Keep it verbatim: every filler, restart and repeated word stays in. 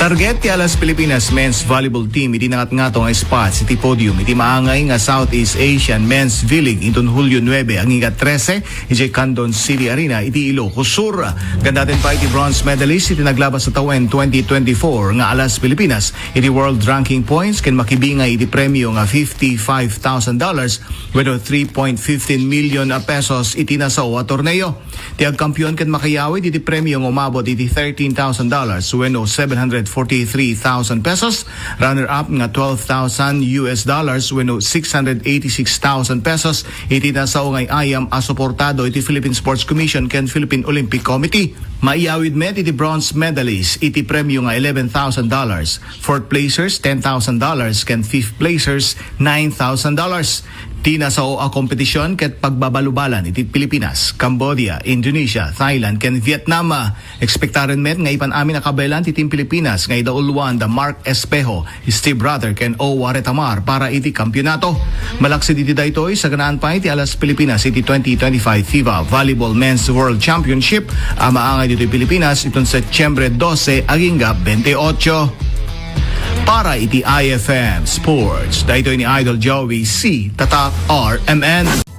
Target ti Alas Pilipinas men's volleyball team iti nangatngato nga spots iti podium iti maangay nga Southeast Asian Men's V-League inton Hulyo nuebe agingga trese idiay Candon City Arena iti Ilocos Sur. Gandaten pay ti bronze medalist iti naglabas a tawen twenty twenty-four nga Alas Pilipinas iti world ranking points ken makibingay iti premio nga fifty-five thousand dollars wenno three point fifteen million a pesos iti nasao a torneo. Ti agkampiyon ket makayawid iti premio nga umabot iti thirteen thousand dollars wenno seven hundred forty-three thousand pesos, runner-up nga twelve thousand U S dollars wenno six hundred eighty-six thousand pesos iti nasao nga ay-ayam a suportado iti Philippine Sports Commission ken Philippine Olympic Committee. Maiyawid met iti bronze medalist iti premio nga eleven thousand dollars, fourth placers ten thousand dollars ken fifth placers nine thousand dollars. Ti nasao a kompetisyon ket pagbabalubalan iti Pilipinas, Cambodia, Indonesia, Thailand ken Vietnam. Ekspektaren met nga ipan amin a kabaelan ti Team Pilipinas nga idauluan da Mark Espejo, Steve Rudder ken Owa Retamar para iti kampiyonato. Malaksid iti daytoy, saganaan pay ti Alas Pilipinas iti twenty twenty-five FIBA Volleyball Men's World Championship a maangay ditoy Pilipinas iton Setyembre dose agingga bente-otso. Para iti I F M Sports, daytoy ni Idol Joey C. Tatak R M N.